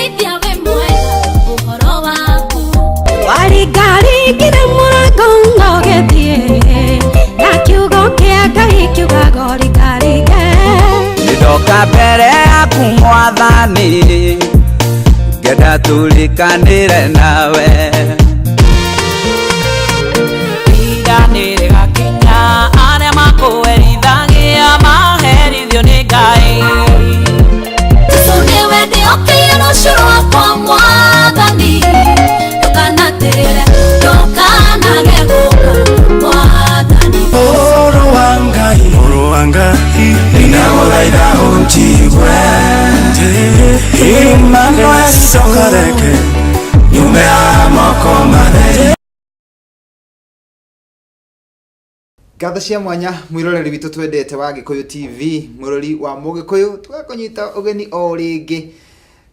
Mũrĩithia wĩ mwega, ũhoro waku. Waringaringire mũrango na ũgĩthiĩ, na kiugo kĩa Ngai kiugaga ũringaringe. Nĩndoka mbere yaku mwathani, ngenda tũrĩkanĩre nawe. Ihinda nĩrĩgakinya arĩa makũherithagia maherithio nĩ Ngai. Jesũ nĩwe ndĩhokeire rũciũ rwakwa Mwathani, ndũkanatĩre, ndũkanage gũka Mwathani. Mũrũ wa Ngai, Mũrũ wa Ngai, nĩndagũthaitha ũnjigue. Emmanuel, ndũkareke nyume haha moko matheri. Ngatho cia mwanya mwiroreri witũ twendete wa Gĩkũyũ TV, mwirori wa Mũgĩkũyũ, tũgakũnyita ũgeni o rĩngĩ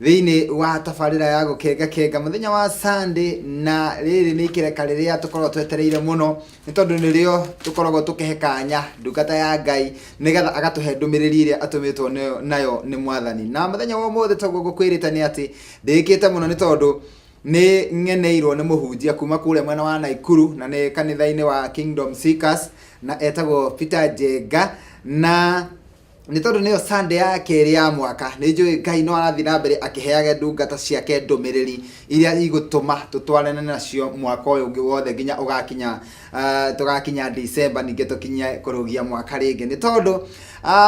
thĩinĩ wa tabarĩra ya gũkenga kenga mũthenya wa Sunday, na rĩrĩ nĩ ikereka rĩrĩa tũkoragwo twetereire mũno, nĩ tondũ nĩrĩo tũkoragwo tũkĩhe kanya ndungata ya Ngai nĩgetha agatũhe ndũmĩrĩri ĩrĩa atũmĩtwo nayo nĩ Mwathani. Na mũthenya wa ũmũthĩ toguo ngũkwĩrĩte nĩ atĩ ndĩkĩte mũno nĩ tondũ nĩ ng'eneirwo nĩ mũhunjia kuma kũrĩa mwena wa Naikuru, na nĩ kanitha-inĩ wa Kingdom Seekers, na etagwo Peter Njenga. Na nĩ tondũ nĩyo Sunday ya kerĩ ya mwaka, nĩ njũĩ Ngai no arathiĩ na mbere akĩheaga ndungata ciake ndũmĩrĩri iria igũtũma tũtwarane nacio mwaka ũyũ ũngĩ wothe nginya ũgakinya, tũgakinya December, ningĩ tũkinye kũrũgia mwaka rĩngĩ, nĩ tondũ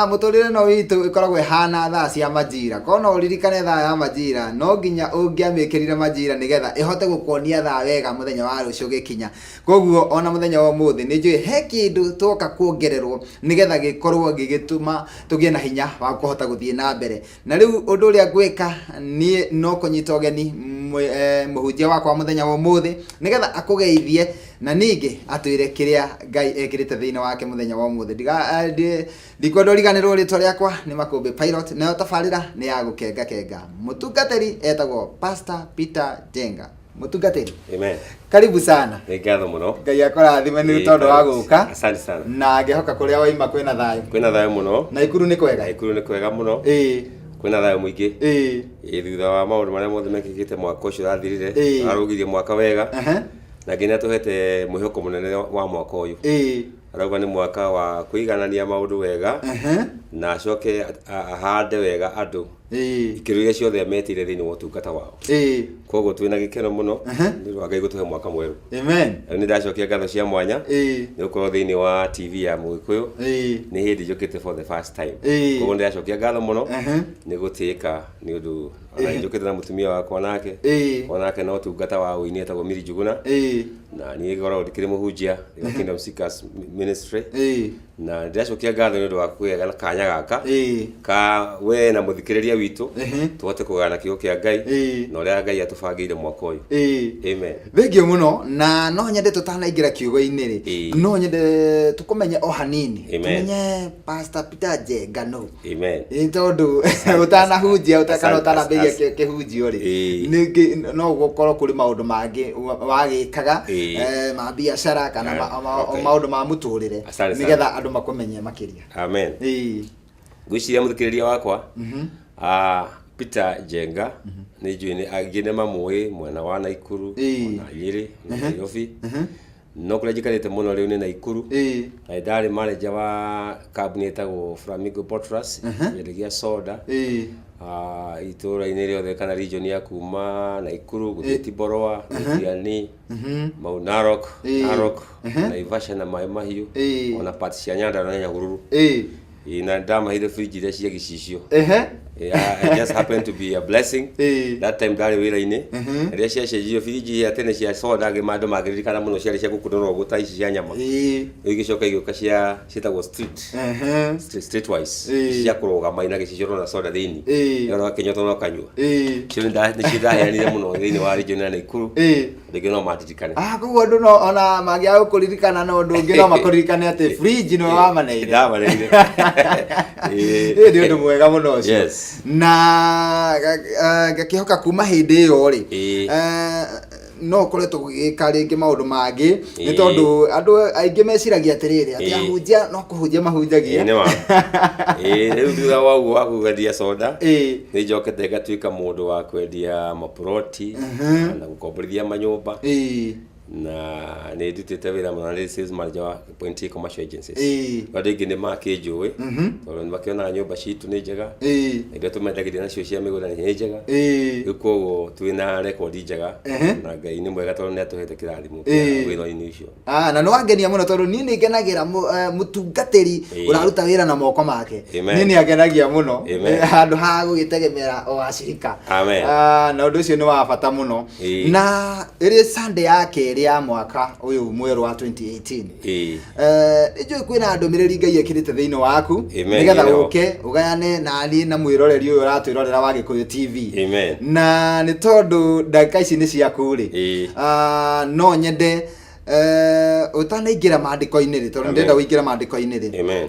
mũtũrĩre no witũ ĩkoragwo ĩhana thaa cia majira. Korwo no ũririkane thaa ya majira, no nginya ũngĩamĩkĩrire majira nĩgetha ĩhote gũkuonia thaa wega mũthenya wa rũciũ ũgĩkinya. Koguo ona mũthenya wa ũmũthĩ nĩ njũĩ he kĩndũ twoka kuongererwo nĩgetha gĩkorwo gĩgĩtũma tũgĩe na hinya wa kũhota gũthiĩ na mbere. Na rĩu ũndũ ũrĩa ngwĩka niĩ no kũnyita ũgeni mũhunjia wakwa mũthenya wa ũmũthĩ nĩgetha akũgeithie na ningĩ atwĩre kĩrĩa Ngai ekĩrĩte thĩinĩ wake mũthenya wa ũmũthĩ. Ndikwenda ũriganĩrwo rĩtwa rĩakwa nĩ Makũmbĩ Pilot, nayo tabarĩra nĩ ya gũkenga kenga. Mũtungatĩri etagwo Pastor Peter Njenga. Mũtungatĩri. Amen. Karibu sana. Nĩ ngatho mũno. Ngai akũrathime nĩ Ĩĩ, tondũ wa Pilot. gũka. Asante sana. Na ngĩhoka kũrĩa waima kwĩna thayũ. Kwĩna thayũ mũno. Naikuru nĩ kwega. Naikuru nĩ kwega mũno. Ĩĩ. Kwĩna thayũ mũingĩ. Ĩĩ. Ĩĩ, thutha wa maũndũ marĩa mothe mekĩkĩte mwaka ũcio ũrathirire, Ĩĩ. arũgirie mwaka wega. Aha. Na nginya tũhete mwĩhoko mũnene wa mwaka ũyũ. Ĩĩ. Arauga nĩ mwaka wa kũiganania maũndũ wega. Aha. Na acoke ahande wega andũ. Ĩĩ. Ikĩro iria ciothe metĩire thĩinĩ wa ũtungata wao. Ĩĩ. Koguo twĩna gĩkeno mũno. Aha. Nĩ ũndũ wa Ngai gũtũhe mwaka mwerũ. Amen. Rĩu nĩ ndacokia ngatho cia mwanya. Ĩĩ. Nĩ gũkorwo thĩinĩ wa TV ya Mũgĩkũyũ. Ĩĩ. Nĩ hĩndĩ njũkĩte for the first time. Ĩĩ. Koguo nĩ ndacokia ngatho mũno. Aha. Nĩ gũtĩĩka nĩ ũndũ ona njũkĩte na mũtumia wakwa nake. Ĩĩ. Onake no tungata wa ũini etagwo Miri Njuguna. Ĩĩ. Na niĩ ngoragwo ndĩkĩrĩ mũhunjia wa Kingdom Seekers Ministry. Ĩĩ. Na ndĩracokia ngatho nĩ ũndũ wa kũgĩa na kanya gaka. Ĩĩ. Ka we na mũthikĩrĩria witũ. Ehe. Tũhote kũgayana kiugo kĩa Ngai. Ĩĩ. Na ũrĩa Ngai atũbangĩire mwaka ũyũ. Ĩĩ. Amen. Thengiũ mũno, na no nyende tũtanaingĩra kiugo-inĩ rĩ, Ĩĩ. no nyende tũkũmenye o hanini. Amen. Tũmenye Pastor Peter Njenga nũ. Amen. Ĩĩ, tondũ ũtanahunjia kana Asante, ũtanambĩrĩria asante. kĩhunjio rĩ, Ĩĩ. nĩngĩ no gũkorwo kũrĩ maũndũ mangĩ wagĩkaga, Ĩĩ. ma biacara kana Okay. maũndũ ma mũtũrĩre, Asante sana. nĩgetha andũ makũmenye makĩria. Amen. Ĩĩ. Ngwĩciria mũthikĩrĩria wakwa, Peter Njenga, nĩ njũĩ nĩ angĩ nĩ mamũĩ mwena wa Naikuru, Ĩĩ. ona Nyĩrĩ, na Nairobi. No kũrĩa njikarĩte mũno rĩu nĩ Naikuru. Ĩĩ. Na nĩ ndarĩ manager wa kambuni ĩtagwo Flamingo Bottlers, yendagia soda. Ĩĩ. Itũũra-inĩ rĩothe kana region ya kuma Naikuru gũthiĩ Tiboroa, Londiani, Mau Narok, Ĩĩ. Narok, Naivasha na Maĩ Mahiũ, Ĩĩ. ona parts cia Nyandarua na Nyahururu. Ĩĩ. Ĩĩ, na ndamaheire fridge iria cia gĩcicio. Ehe. Yeah, it just happened to be a blessing. Ĩĩ. That time ndarĩ wĩra-inĩ. Rĩrĩa ciacenjirio fridge ya tene cia soda andũ mangĩririkana mũno ciarĩ cia gũkunũrwo ũguo ta ici cia nyama. Ĩĩ. Rĩu igĩcoka igĩũka cia ciĩtagwo street. Ehe. Streetwise. Ĩĩ. Cia kũrũgama ina gĩcicio na soda thĩinĩ. Ĩĩ. Ĩyo ũgakĩnyua na ũkanyua. Ĩĩ. Icio nĩcio ndaheanire mũno thĩinĩ wa region ya Naikuru. Ĩĩ. Rĩngĩ no mandirikane. Koguo andũ no ona mangĩaga gũkũririkana no ũndũ ũngĩ no makũririkane atĩ fridge nĩwe wamaneire. Ndamaneire. Ĩĩ. Ĩĩ, nĩ ũndũ mwega mũno ũcio. Yes. Na ngakĩhoka kuma hĩndĩ ĩyo rĩ, Ĩĩ. No ũkoretwo ũgĩka rĩngĩ maũndũ mangĩ, nĩ Ĩĩ. tondũ andũ aingĩ meciragia atĩrĩrĩ, atĩ Ĩĩ. ahunjia no kũhunjia mahunjagia. Ĩĩ nĩ ma. Ĩĩ, rĩu thutha wa ũguo wa kwendia soda, Ĩĩ. nĩ njokete ngatuĩka mũndũ wa kwendia maploti na gũkomborithia manyũmba. Na nĩ ndutĩte wĩra mũno na nĩ sales manager wa Point A Commercial Agencies. Andũ aingĩ nĩ makĩnjũĩ tondũ nĩ makĩonaga nyũmba citũ nĩ njega, na iria tũmendagĩria nacio cia mĩgũnda nĩ njega. Rĩu koguo twĩna rekondi njega, na Ngai nĩ mwega tondũ nĩ atũhete kĩrathimo kĩa wĩra-inĩ ũcio. Ah, na nĩ wangenia mũno tondũ niĩ nĩ ngenagĩra mũtungatĩri ũraruta wĩra na moko make. Amen. Niĩ nĩ angenagia mũno. Amen. Handũ ha gũgĩtegemera o acirika. Amen. Ah, na ũndũ ũcio nĩ wa bata mũno. Na ĩrĩ Sunday ya kerĩ ya mwaka ũyũ mwerũ wa 2018, nĩ njũĩ kwĩna ndũmĩrĩri Ngai ekĩrĩte thĩinĩ waku, Amen. nĩgetha Ĩno. ũke ũgayane na niĩ na mwĩroreri ũyũ ũratwĩrorera wa Gĩkũyũ TV. Amen. Na nĩ tondũ ndagĩka ici nĩ ciaku rĩ, ah, no nyende ũtanaingĩra maandĩko-inĩ rĩ, tondũ Amen. ndĩrenda ũingĩre maandĩko-inĩ rĩ, Amen.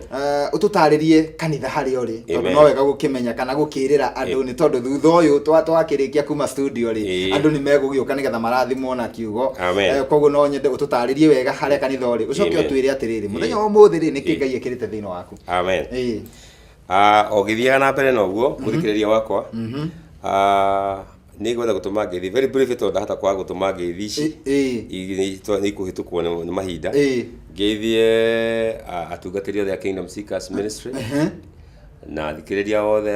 ũtũtarĩrie kanitha harĩa ũrĩ, tondũ Amen. no wega gũkĩmenya kana gũkĩrĩra andũ, nĩ tondũ thutha ũyũ twakĩrĩkia kuma studio rĩ, andũ nĩ megũgĩũka nĩgetha marathimwo na kiugo. Amen. Koguo no nyende ũtũtarĩrie wega harĩa kanitha ũrĩ, ũcoke Amen. ũtwĩre atĩrĩrĩ, mũthenya wa ũmũthĩ rĩ, nĩkĩ Ngai ekĩrĩte thĩinĩ waku. Amen. Ĩĩ. O ngĩthiaga na mbere na ũguo mũthikĩrĩria wakwa, nĩ ngwenda gũtũma ngeithi very brief tondũ ndahota kwaga gũtũma ngeithi ici. Nĩ ikũhĩtũkwo nĩ mahinda. Ngeithie atungatĩri othe a Kingdom Seekers Ministry na athikĩrĩria othe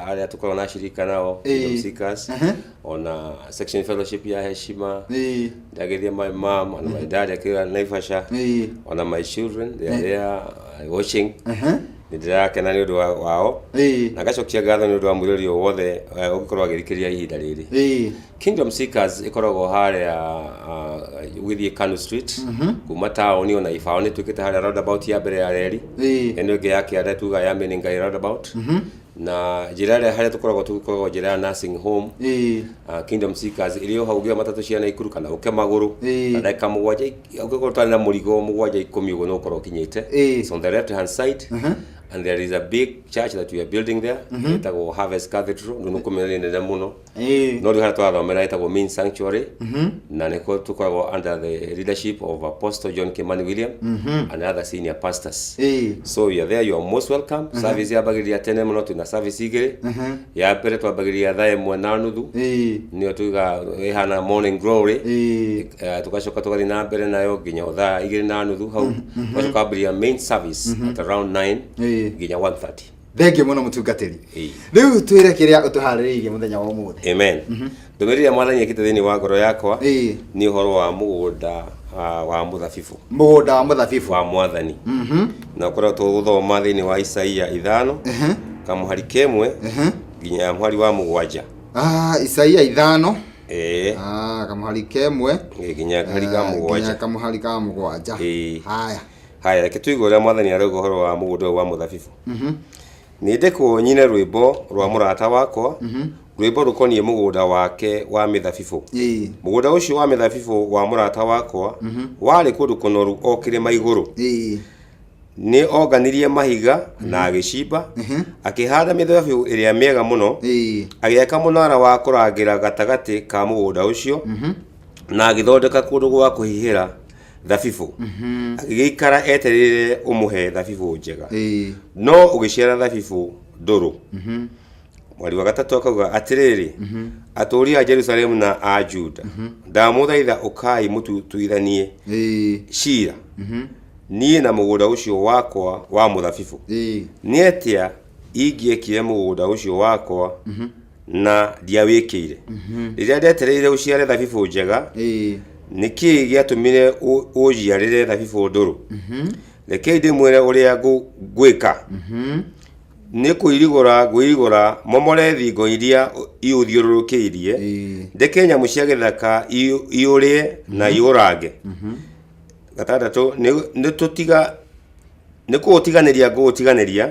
arĩa tũkoragwo na ashirika nao Kingdom Seekers, ona section fellowship ya Heshima. Ndageithia my mom and my dad akĩra Naivasha, ona my children, they are there watching. Nĩ ndĩrakena nĩ ũndũ wao na ngacokia ngatho nĩ ũndũ wa mwĩrori o wothe ũngĩkorwo agĩthikĩrĩria ihinda rĩrĩ. Kingdom Seekers ĩkoragwo harĩa ũgĩthiĩ Kanu Street kuma taũni, ona ibaũ nĩ tuĩkĩte harĩa roundabout ya mbere ya reri, ĩno ĩngĩ ya kĩanda tuga ya Menengai roundabout, na njĩra ĩrĩa harĩa tũkoragwo njĩra ya nursing home. Kingdom Seekers ĩrĩ o hau, ũngĩoya matatũ cia Naikuru kana ũke magũrũ, na ndagĩka 7, ũngĩkorwo ũtarĩ na mũrigo, 7, 10 ũguo nĩ ũkorwo ũkinyĩte. It's on the left hand side, and there is a big church that we are building there ĩtagwo Harvest Cathedral. Nĩ nĩkũmenya nĩ nene mũno, no rĩu harĩa tũrathomera ĩtagwo main sanctuary, na nĩkuo tũkoragwo under the leadership of Apostle John Kimani William and other senior pastors. So you are there, you are most welcome. Service yambagĩrĩria tene mũno, twĩna service igĩrĩ. Ya mbere twambagĩrĩria thaa 1:30, nĩyo tuga ĩhana morning glory. Tugacoka tũgathiĩ na mbere nayo nginya o thaa 2:30 hau, tugacoka ambĩrĩria main service at around 9 nginya 1:30. Thengiũ mũno, mũtungatĩri. Ĩĩ. Rĩu twĩre kĩrĩa ũtũharĩrĩirie mũthenya wa ũmũthĩ. Amen. Ndũmĩrĩri ya Mwathani ĩkĩte thĩinĩ wa ngoro yakwa nĩ ũhoro wa mũgũnda wa mũthabibũ. Mũgũnda wa mũthabibũ. Wa Mwathani, na ũkorwo tũgũthoma thĩinĩ wa Isaia 5, kamũhari kemwe nginya mũhari wa 7. Ah, Isaia 5. Ĩĩ. Ah, kamũhari kemwe. Ĩĩ, nginya kahari ka Ah, nginya 7. Kamũhari ka 7. Ĩĩ. Haya. Haya, reke tũigue ũrĩa Mwathani arauga ũhoro wa mũgũnda ũyũ wa mũthabibũ. Nĩ ndekwo nyine rwĩmbo rwa mũrata wakwa, rwĩmbo rũkoniĩ mũgũnda wake wa mĩthabibũ. Mũgũnda ũcio wa mĩthabibũ wa mũrata wakwa warĩ kũndũ kũnoru o kĩrĩma igũrũ. Nĩ onganirie mahiga na agĩcimba, akĩhanda mĩthabibũ ĩrĩa mĩega mũno, agĩaka mũnara wa kũrangĩra gatagatĩ ka mũgũnda ũcio, na agĩthondeka kũndũ gwa kũhihĩra thabibũ. Agĩgĩikara etereire ũmũhe thabibũ njega, no ũgĩciara thabibũ ndũrũ. Mweri wa gatatũ akauga atĩrĩrĩ, atũũri a Jerusalemu na a Juda, ndamũthaitha, ũkai mũtuithanie cira niĩ na mũgũnda ũcio wakwa wa mũthabibũ. Nĩ atĩa ingĩekire mũgũnda ũcio wakwa na ndiawĩkĩire? Rĩrĩa ndetereire ũciare thabibũ njega, nĩ kĩĩ gĩatũmire ũnjiarĩre thabibũ ndũrũ? Rekei ndĩmwĩre ũrĩa ngwĩka. Nĩ kũirigũra ngũirigũra, momore thingo iria iũthiũrũrũkĩirie, ndeke nyamũ cia gĩthaka iũrĩe na iũrange. Gatandatũ, nĩ tũtiga nĩ kũũtiganĩria ngũũtiganĩria,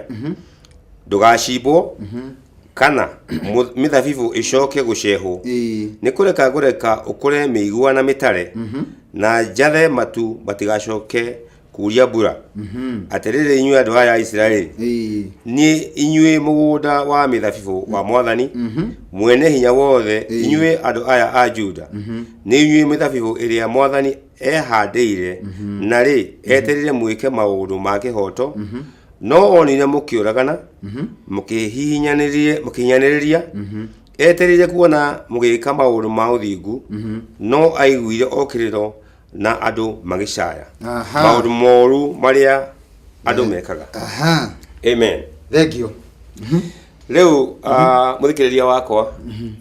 ndũgacimbwo kana mĩthabibũ ĩcoke gũcehwo. Nĩ kũreka ngũreka ũkũre mĩigua na mĩtare, na njathe matu matigacoke. Kuria mbura. Atĩrĩrĩ inyuĩ andũ aya a Isiraeli, niĩ inyuĩ mũgũnda wa mĩthabibũ wa Mwathani mwene hinya wothe, inyuĩ andũ aya a Juda, nĩ inyuĩ mĩthabibũ ĩrĩa Mwathani ehandĩire, na rĩ etereire mwĩke maũndũ ma kĩhooto, no onire mũkĩũragana, mũkĩhihinyanĩrĩria, etereire kuona mũgĩka maũndũ ma ũthingu, no aiguire o kĩrĩro na andũ magĩcaya. Maũndũ moru marĩa andũ mekaga. Amen. Thank you. Rĩu mũthikĩrĩria wakwa,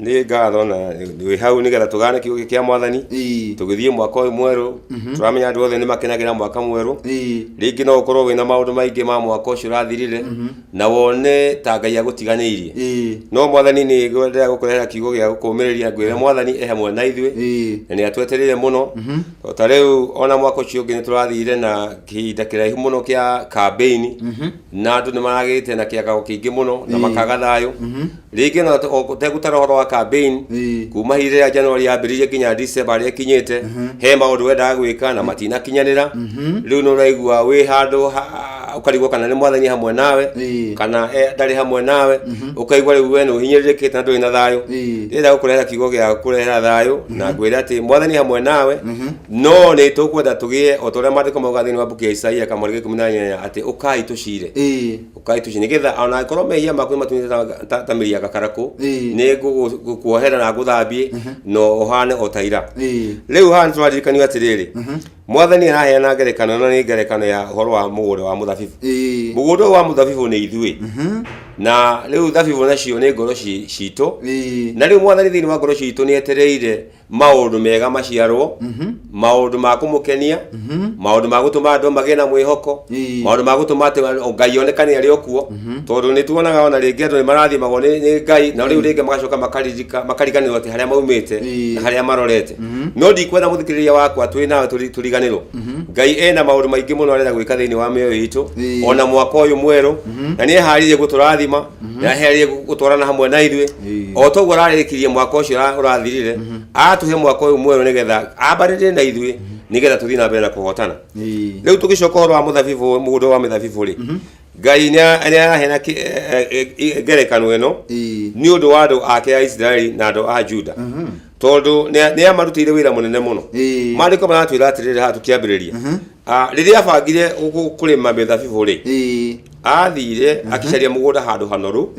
nĩ ngatho na wĩ hau nĩgetha tũgane kiugo gĩkĩ kĩa Mwathani. Tũgĩthiĩ mwaka ũyũ mwerũ, tũramenya andũ othe nĩ makenagĩra mwaka mwerũ. Rĩngĩ no ũkorwo wĩna maũndũ maingĩ ma mwaka ũcio ũrathirire na wone ta Ngai agũtiganĩirie, no Mwathani nĩ ngwendera gũkũrehera kiugo gĩa gũkũmĩrĩria, ngwĩre Mwathani e hamwe na ithuĩ na nĩ atwetereire mũno. Ta rĩu ona mwaka ũcio ũngĩ nĩ tũrathire na kĩhinda kĩraihu mũno kĩa kambĩini, na andũ nĩ maragĩte na kĩagago kĩingĩ mũno na makaga thayũ. Rĩngĩ ona ũtegũtara ũhoro wa campaign, kuma ihinda rĩa January yambĩrĩirie nginya December harĩa ĩkinyĩte, he maũndũ wendaga gwĩka na matinakinyanĩra. Rĩu nĩ ũraigua wĩ handũ ũkarigwo kana nĩ Mwathani hamwe nawe kana ndarĩ hamwe nawe, ũkaigua rĩu we nĩ ũhinyĩrĩrĩkĩte na ndũrĩ na thayũ. Ndĩrenda gũkũrehera kiugo gĩa kũrehera thayũ na ngwĩre atĩ Mwathani hamwe nawe, no nĩ tũkwenda tũgĩe o ta ũrĩa maandĩko mauga thĩinĩ wa mbuku ya Isaia kamweri ga 18 atĩ ũkai tũcire, ũkai tũcire, nĩgetha ona angĩkorwo mehia maku nĩ matunĩte ta mĩri ya gakarakũ, nĩ ngũkuohera na ngũthambie no ũhane o ta ira. Rĩu haha nĩ tũraririkanio atĩrĩrĩ, Mwathani araheana ngerekano ĩno, nĩ ngerekano ya ũhoro wa mũgũnda wa mũthabibũ. Mũgũnda ũyũ wa mũthabibũ nĩ ithuĩ, na rĩu thabibũ nacio nĩ ngoro citũ. Na rĩu Mwathani thĩinĩ wa ngoro citũ nĩ etereire maũndũ mega maciarwo, maũndũ ma kũmũkenia, maũndũ ma gũtũma andũ magĩe na mwĩhoko, maũndũ ma gũtũma atĩ Ngai onekane arĩ o kuo, tondũ nĩ tuonaga ona rĩngĩ andũ nĩ marathimagwo nĩ Ngai, na rĩu rĩngĩ magacoka makaririka makariganĩrwo atĩ harĩa maumĩte na harĩa marorete. No ndikwenda mũthikĩrĩria wakwa twĩ nawe tũriganĩrwo Ngai ena maũndũ maingĩ mũno arenda gwĩka thĩinĩ wa mĩoyo itũ ona mwaka ũyũ mwerũ, na nĩ eharĩirie gũtũrathima, nĩ eharĩirie gũtwarana hamwe na ithuĩ o toguo ararĩkirie mwaka ũcio ũrathirire, atũhe mwaka ũyũ mwerũ nĩgetha ambanĩrĩre na ithuĩ nĩgetha tũthiĩ na mbere na kũhotana. Rĩu tũgĩcoka ũhoro wa mũthabibũ, mũgũnda wa mĩthabibũ rĩ, Ngai nĩ araheana ngerekano ĩno nĩ ũndũ wa andũ ake a Isiraeli na andũ a Juda, tondũ nĩ amarutĩire wĩra mũnene mũno. Maandĩko maratwĩra atĩrĩrĩ haha tũkĩambĩrĩria, rĩrĩa abangire kũrĩma mĩthabibũ rĩ, athire akĩcaria mũgũnda handũ hanoru,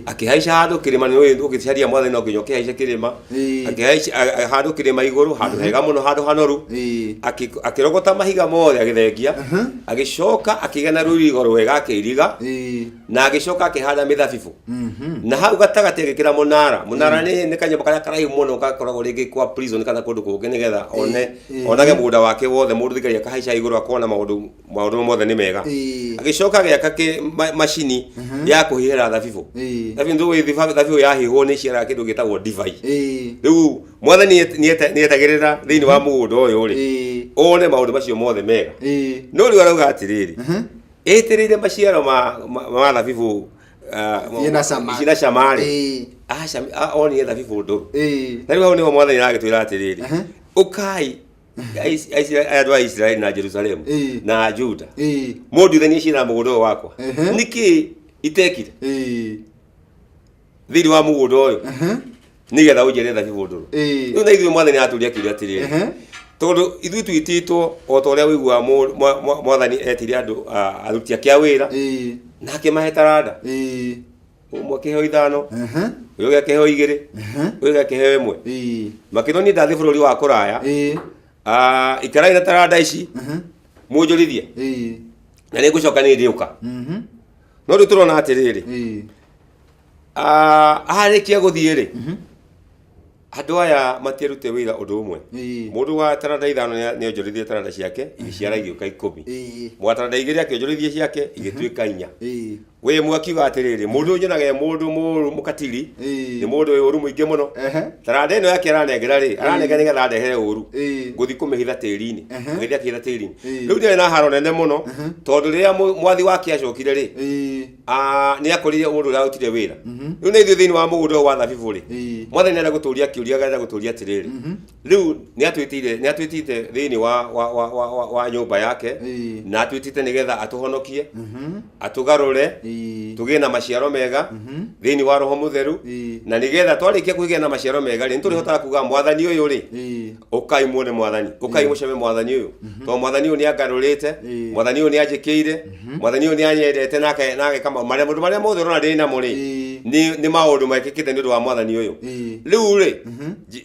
akĩhaica handũ kĩrĩma. Nĩ ũgĩcaria Mwathani no nginya ũkĩhaice kĩrĩma. Akĩhaica handũ kĩrĩma igũrũ, handũ hega mũno, handũ hanoru. Akĩrogota mahiga mothe agĩthengia, agĩcoka akĩgĩa na rũirigo rwega akĩiriga, na agĩcoka akĩhanda mĩthabibũ, na hau gatagatĩ agĩkĩra mũnara. Mũnara nĩ kanyũmba karĩa karaihu mũno gakoragwo rĩngĩ kwa prison kana kũndũ kũngĩ, nĩgetha one onage mũgũnda wake wothe. Mũndũ thigari akahaica igũrũ akona maũndũ mothe nĩ mega. Agĩcoka agĩaka macini ya kũhihĩra thabibũ. Thabibũ nĩ ũĩ thabibũ yahihwo nĩ ĩciaraga kĩndũ gĩtagwo ndivai. Rĩu Mwathani nĩetagĩrĩra thĩinĩ wa mũgũnda ũyũ rĩ, one maũndũ macio mothe mega. No rĩu arauga atĩrĩrĩ, ĩtĩrĩire maciaro ma thabibũ Ciĩna cama. Ciĩna cama rĩ, onire thabibũ ndũrũ. Na rĩu hau nĩho Mwathani aragĩtwĩra atĩrĩrĩ, ũkai andũ a Isiraeli na Jerusalemu na Juda, mũnduithanie ciira mũgũnda ũyũ wakwa. Nĩkĩ itekire thĩinĩ wa mũgũnda ũyũ nĩgetha ũnjĩre thabibũ ndũrũ? Rĩu na ithuĩ Mwathani aratũria kĩũria atĩrĩrĩ, tondũ ithuĩ twĩtĩtwo o ta ũrĩa ũiguaga Mwathani etire andũ aruti ake a wĩra na akĩmahe taranda, ũmwe akĩheo 5, ũyũ ũngĩ akĩheo 2, ũyũ ũngĩ akĩheo 1. Makĩrwo niĩ ndathiĩ bũrũri wa kũraya. Ikarai na taranda ici mũnjũrithie, na nĩ ngũcoka nĩ ndĩũka. No rĩu tũrona atĩrĩrĩ, arĩkia gũthiĩ rĩ, andũ aya matiarute wĩra ũndũ ũmwe. Mũndũ wa taranda 5 nĩ onjorithie taranda ciake, igĩciara igĩũka 10. Wa taranda 2 akĩonjorithia ciake, igĩtuĩka 4. We ĩmwe akiuga atĩrĩrĩ, mũndũ ũyũ nyonaga e mũndũ mũũru, mũkatili, nĩ mũndũ wĩ ũru mũingĩ mũno. Taranda ĩno yake aranengera rĩ, aranengera nĩgetha andehere ũru. Ngũthiĩ kũmĩhitha tĩri-inĩ. Agĩthiĩ akĩhitha tĩri-inĩ. Rĩu nĩ na haro nene mũno, tondũ rĩrĩa mwathi wake acokire rĩ, Nĩ akorire mũndũ ũrĩa arutire wĩra. Rĩu na ithuĩ thĩinĩ wa mũgũnda ũyũ wa thabibũ rĩ, mwathani arenda gũtũria kĩũria, arenda gũtũria atĩrĩrĩ, rĩu nĩ atwĩtĩte thĩinĩ wa nyũmba yake, na atwĩtĩte nĩgetha atũhonokie, atũgarũre, tũgĩe na maciaro mega thĩinĩ wa Roho Mũtheru, na nĩgetha twarĩkia kũgĩa na maciaro mega rĩ, nĩtũrĩhotaga kuga, "Mwathani ũyũ rĩ, ũkai muone mwathani, ũkai mũceme mwathani ũyũ, tondũ mwathani ũyũ nĩ angarũrĩte, mwathani ũyũ nĩ anjĩkĩire, mwathani ũyũ nĩ anyendete nake nageka marĩa maũndũ marĩa mothe ũrona ndĩ namo rĩ, nĩ maũndũ mekĩkĩte nĩ ũndũ wa mwathani ũyũ." Rĩu rĩ,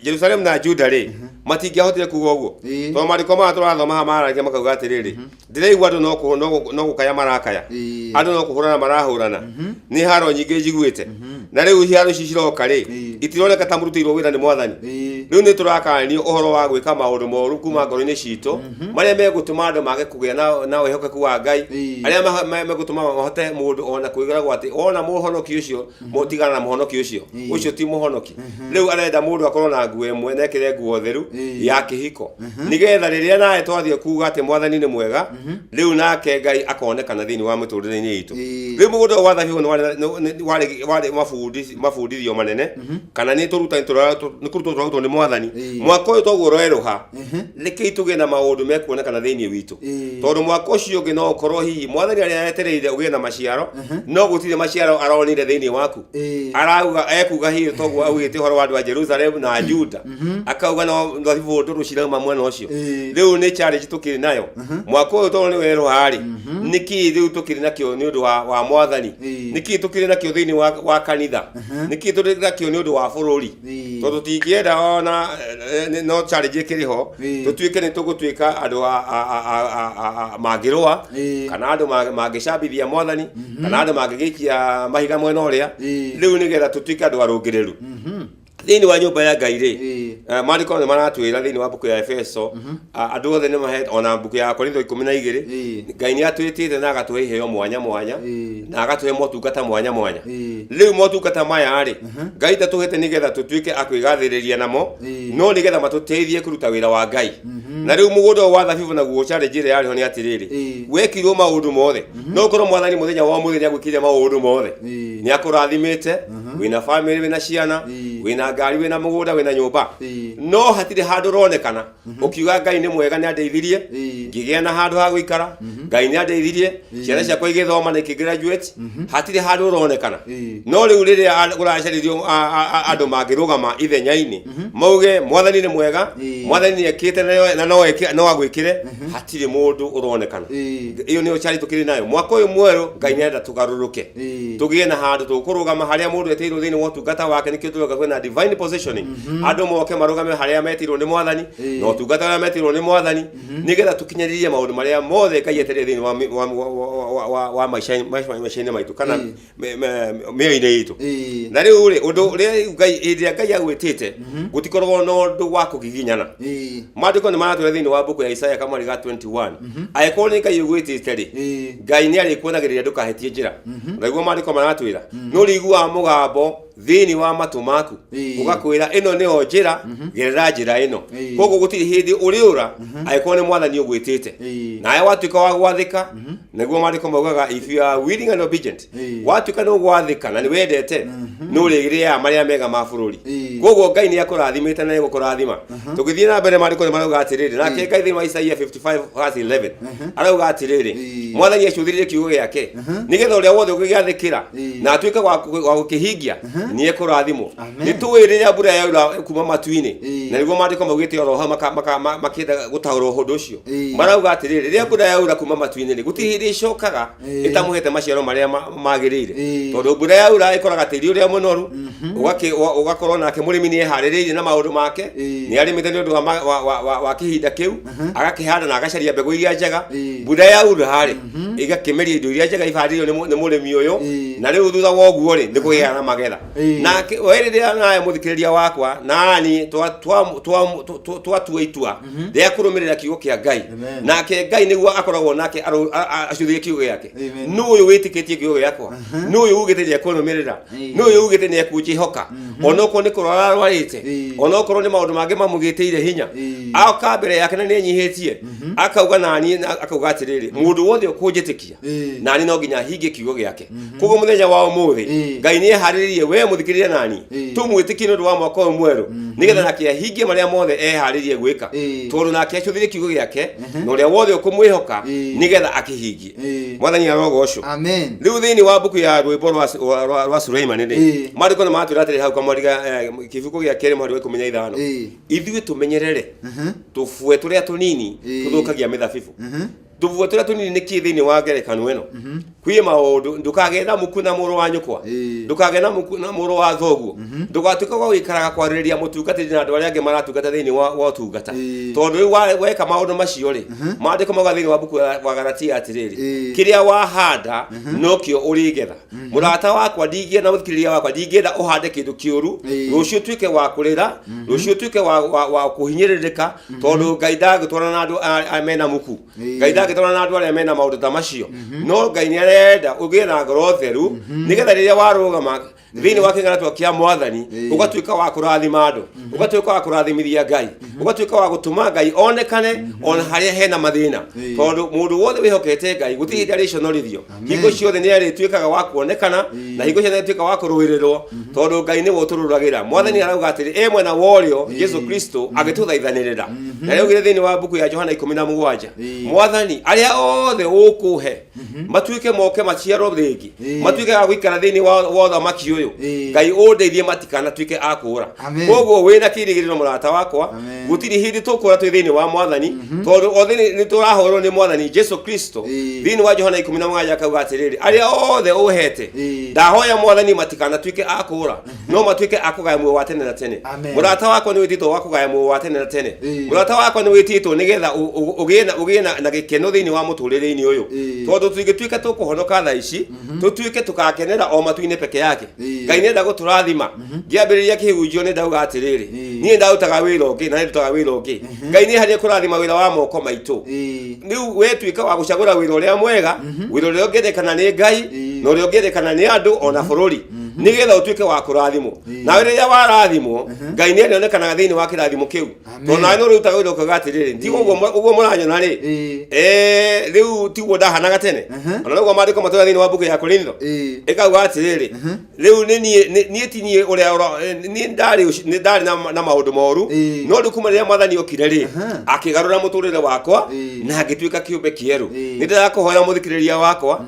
Jerusalemu na Juda rĩ, matingĩahotire kuga ũguo, tondũ maandĩko maya tũrathoma haha mararagia makauga atĩrĩrĩ, "Ndĩraigua andũ no gũkaya marakaya, andũ no kũhũrana marahũrana, nĩ haro nyingĩ njiguĩte, na rĩu haro ici ciroka rĩ, itironeka ta mũrutĩirwo wĩra nĩ mwathani." Rĩu nĩ tũrakanio ũhoro wa gwĩka maũndũ moru kuma ngoro-inĩ citũ, marĩa megũtũma andũ mage kũgĩa na wĩhokeku wa Ngai, arĩa megũtũma mahote mũndũ ona kwĩragwo atĩ ona mũhonoki ũcio, mũtigana na mũhonoki ũcio, ũcio ti mũhonoki. Rĩu arenda mũndũ akorwo na nguo ĩmwe na ekĩre nguo theru ya kĩhiko, nĩgetha rĩrĩa nawe twathiĩ kuga atĩ mwathani nĩ mwega, rĩu nake Ngai akonekana thĩinĩ wa mĩtũrĩre-inĩ itũ. Rĩu mũgũnda ũyũ wa thabibũ nĩ warĩ mabundithio manene, kana nĩ tũrutani, nĩ kũrutwo tũrarutwo nĩ mwathani. Mwaka ũyũ toguo ũrerũha, rekei tũgĩe na maũndũ mekuonekana thĩinĩ witũ, tondũ mwaka ũcio ũngĩ no ũkorwo hihi mwathani arĩa etereire ũgĩe na maciaro, no gũtirĩ maciaro aronire thĩinĩ waku. Arauga, ekuga hihi toguo augĩte ũhoro wa andũ a Jerusalem na Juda, akauga no thabibũ ndũrũ cirauma mwena ũcio. Rĩu nĩ challenge tũkĩrĩ nayo mwaka ũyũ, tondũ nĩ werũha rĩ, nĩkĩ rĩu tũkĩrĩ nakĩo nĩ ũndũ wa mwathani? Nĩkĩ tũkĩrĩ nakĩo thĩinĩ wa kanitha? Nĩkĩ tũrĩ nakĩo nĩ ũndũ wa bũrũri? Tondũ tũtingĩenda ona no challenge ĩkĩrĩ ho, tũtuĩke nĩ tũgũtuĩka andũ mangĩrũa, kana andũ mangĩcambithia mwathani, kana andũ mangĩgĩikia mahiga mwena ũrĩa. Rĩu nĩgetha tũtuĩke andũ arũngĩrĩru thĩinĩ wa nyũmba ya Ngai rĩ, maandĩko nĩ maratwĩra thĩinĩ wa mbuku ya Efeso, andũ othe nĩ mahe, ona mbuku ya Korintho 12, Ngai nĩ atwĩtĩte na agatũhe iheo mwanya mwanya, na agatũhe motungata mwanya mwanya. Rĩu motungata maya rĩ, Ngai tatũhete nĩgetha tũtuĩke a kwĩgathĩrĩria namo, no nĩgetha matũteithie kũruta wĩra wa Ngai. Na rĩu mũgũnda ũyũ wa thabibũ naguo, challenge ĩrĩa yarĩ ho nĩ atĩrĩrĩ, wekirwo maũndũ mothe, no ũkorwo mwathani mũthenya wa ũmũthĩ nĩ agwĩkĩire maũndũ mothe, nĩ akũrathimĩte, wĩna famĩlĩ, wĩna ciana, wĩna ngari, wĩna mũgũnda, wĩna nyũmba, no hatirĩ handũ ũronekana ũkiuga, "Ngai nĩ mwega, nĩ andeithirie ngĩgĩa na handũ ha gũikara, Ngai nĩ andeithirie ciana ciakwa igĩthoma na ikĩgraduate." Hatirĩ handũ ũronekana. No rĩu rĩrĩa kũracarĩrio andũ mangĩrũgama ithenya-inĩ mauge mwathani nĩ mwega, mwathani nĩ ekĩte na no eke, no agwĩkĩre, hatirĩ mũndũ ũronekana. Ĩyo nĩyo challenge tũkĩrĩ nayo mwaka ũyũ mwerũ. Ngai nĩarenda tũgarũrũke, tũgĩe na handũ tũkũrũgama harĩa mũndũ etĩirwo thĩinĩ wa ũtungata wake. Nĩkĩo tũrauga kwĩna divine positioning, andũ moke marũgame harĩa metĩirwo nĩ mwathani na ũtungata ũrĩa metĩirwo nĩ mwathani, nĩgetha tũkinyanĩrie maũndũ marĩa mothe Ngai etereire thĩinĩ wa maica-inĩ maitũ kana mĩoyo-inĩ itũ. Na rĩu rĩ, ũndũ ũrĩa rĩu Ngai, hĩndĩ ĩrĩa Ngai agwĩtĩte, gũtikoragwo na ũndũ wa kũgiginyana. Maandĩko nĩ maratwĩra thĩinĩ wa mbuku ya Isaya kamweri ga 21, angĩkorwo nĩ Ngai ũgwĩtĩte rĩ, Ngai nĩ arĩkuonagĩrĩria ndũkahĩtie njĩra. Naguo maandĩko maratwĩra nĩ ũrĩiguaga mũgambo thĩinĩ wa matũ maku, ũgakwĩra, "Ĩno nĩyo njĩra, gerera njĩra ĩno." Koguo gũtirĩ hĩndĩ ũrĩũra angĩkorwo nĩ mwathani ũgwĩtĩte. Nawe watuĩka wa gwathĩka, nĩguo maandĩko maugaga, "If you are willing and obedient," watuĩka nĩ ũgwathĩka na nĩ wendete, nĩ ũrĩrĩaga marĩa mega ma bũrũri. Koguo Ngai nĩ akũrathimĩte na nĩegũkũrathima. Tũgĩthiĩ na mbere, maandĩko nĩ marauga atĩrĩrĩ, nake Ngai thĩinĩ wa Isaia 55 verse 11 arauga atĩrĩrĩ, mwathani acũthĩrĩrie kiugo gĩake nĩgetha ũrĩa wothe ũngĩgĩathĩkĩra na atuĩke wa gũkĩhingia nĩ ekũrathimwo. Amen. Nĩ tũĩ rĩrĩa mbura yaura kuma matu-inĩ, na nĩguo maandĩko maugĩte oro hau, makĩenda gũtaũra ũndũ ũcio, marauga atĩrĩrĩ, rĩrĩa mbura yaura kuma matu-inĩ rĩ, gũtirĩ hĩndĩ ĩcokaga ĩtamũhete maciaro marĩa magĩrĩire, tondũ mbura yaura ĩkoraga tĩri ũrĩa mũnoru, ũgakorwo nake mũrĩmi nĩ eharĩrĩirie na maũndũ make, nĩ arĩmĩte nĩ ũndũ wa kĩhinda kĩu, agakĩhanda na agacaria mbegũ iria njega. Mbura yaura rĩ, ĩgakĩmeria indo iria njega ibarĩirio nĩ mũrĩmi ũyũ, na rĩu thutha wa ũguo rĩ, nĩ kũgĩaga na magetha. Nake we rĩrĩa nawe mũthikĩrĩria wakwa nani twatua itua rĩa kũrũmĩrĩra kiugo kĩa Ngai, Amen. nake Ngai nĩguo akoragwo nake acũthĩrie kiugo gĩake. Amen. Nũ ũyũ wĩtĩkĩtie kiugo gĩakwa? Nũ ũyũ ugĩte nĩ ekũnũmĩrĩra? Nũ ũyũ ugĩte nĩ ekũnjĩhoka onokorwo nĩ kũrwara arwarĩte, onokorwo nĩ maũndũ mangĩ mamũgĩtĩire hinya? Aoka mbere yake na nĩ enyihĩtie, akauga naniĩ akauga atĩrĩrĩ, mũndũ wothe ũkũnjĩtĩkia Ũngĩnjĩtĩkia, nani no nginya hingie kiugo gĩake. Koguo mũthenya wa ũmũthĩ, Ngai nĩ eharĩrĩirie we mũthikĩrĩria nani tũmwĩtĩkie nĩ ũndũ wa mwaka ũyũ mwerũ, nĩgetha nake ahingie marĩa mothe eharĩirie gwĩka, tondũ nake acũthĩrie kiugo gĩake na ũrĩa wothe ũkũmwĩhoka nĩgetha akĩhingie. Mwathani arogocwo. Amen. Rĩu thĩinĩ wa mbuku ya rwĩmbo rwa Suleimani rĩ, maandĩko nĩ matwĩra atĩrĩ hau kamwariga kĩbuku gĩa kerĩ mũhari wa 15, ithuĩ tũmenyerere tũbue tũrĩa tũnini tũthũkagia mĩthabibũ. Tũbue tũrĩa tũnini nĩ kĩ thĩinĩ wa ngerekano ĩno? Kwĩ maũndũ ndũkagĩe na muku na mũrũ wa nyũkwa, ndũkagĩe na muku na mũrũ wa thoguo, ndũgatuĩke wa gũikaraga kwarĩrĩria mũtungatĩri na andũ arĩa angĩ maratungata thĩinĩ wa ũtungata, tondũ rĩu weka maũndũ macio rĩ, maandĩko mauga thĩinĩ wa mbuku wa Galatia atĩrĩrĩ, kĩrĩa wahanda nokĩo ũrĩgetha. Mũrata wakwa ndingĩenda, na mũthikĩrĩria wakwa ndingĩenda ũhande kĩndũ kĩũru, rũciũ ũtuĩke wa kũrĩra, rũciũ ũtuĩke wa kũhinyĩrĩrĩka, tondũ Ngai ndangĩtwarana na andũ mena muku. Ngai ndangĩtwarana na andũ arĩa mena maũndũ ta macio. No Ngai nĩ arenda ũgĩe na ngoro theru, nĩgetha rĩrĩa warũgama thĩinĩ wa kĩng'aratua kĩa Mwathani, ũgatuĩka wa kũrathima andũ, ũgatuĩka wa kũrathimithia Ngai, ũgatuĩka wa gũtũma Ngai onekane ona harĩa hena mathĩna, tondũ mũndũ wothe wĩhokete Ngai gũtirĩ hĩndĩ arĩconorithio. Hingo ciothe nĩ arĩtuĩkaga wa kuonekana, na hingo ciothe nĩ arĩtuĩkaga wa kũrũĩrĩrwo, tondũ Ngai nĩwe ũtũrũragĩra. Mwathani arauga atĩrĩ, e mwena wa ũrĩo Jesu Kristo agĩtũthaithanĩrĩra, na rĩaugire thĩinĩ wa mbuku ya Johana 17, Mwathani, arĩa othe ũkũhe matuĩke moke maciarwo rĩngĩ, matuĩke a gũikara thĩinĩ wa ũthamaki ũyũ, Ngai ũndeithie matikanatuĩke a kũũra. Amen. Koguo wĩna kĩrĩgĩrĩro, mũrata wakwa, Amen. gũtirĩ hĩndĩ tũkũra twĩ thĩinĩ wa Mwathani, tondũ othe nĩ tũrahũrwo nĩ Mwathani Jesu Kristo. Thĩinĩ wa Johana 17 akauga atĩrĩrĩ, arĩa othe ũhete, ndahoya Mwathani matikanatuĩke a kũũra, no matuĩke a kũgaya muoyo wa tene na tene. Amen. Mũrata wakwa, nĩ wĩtĩtwo wa kũgaya muoyo wa tene na tene. Mũrata wakwa, nĩ wĩtĩtwo nĩgetha ũgĩe na gĩkeno thĩinĩ wa mũtũrĩre-inĩ ũyũ, tondũ tũngĩtuĩka tũkũhonoka thaa ici, tũtuĩke tũgakenera o matu-inĩ peke yake. Ngai nĩenda gũtũrathima. Ngĩambĩrĩria kĩhunjio nĩ ndauga atĩrĩrĩ, niĩ ndarutaga wĩra ũngĩ na nĩndutaga wĩra ũngĩ. Ngai nĩ harĩa kũrathima wĩra wa moko maitũ. Rĩu wetuĩka wa gũcagũra wĩra ũrĩa mwega, wĩra ũrĩa ũngĩendekana nĩ Ngai na ũrĩa ũngĩendekana nĩ andũ ona bũrũri, nĩgetha ũtuĩke wa kũrathimwo. Nawe rĩrĩa warathimwo, Ngai nĩ arĩonekanaga thĩinĩ wa kĩrathimo kĩu, tondũ nawe nĩ ũrĩrutaga wĩra ũkauga atĩrĩrĩ, ti ũguo mũranyona rĩ, rĩu tiguo ndahanaga tene. Ona noguo maandĩko matũra thĩinĩ wa mbuku ya Korintho ĩkauga atĩrĩrĩ, rĩu nĩ niĩ ti niĩ ũrĩa niĩ nĩ ndarĩ na maũndũ moru, no rĩu kuma rĩrĩa Mwathani okire rĩ, akĩgarũra mũtũrĩre wakwa na ngĩtuĩka kĩũmbe kĩerũ. Nĩ ndĩrakũhoya, mũthikĩrĩria wakwa,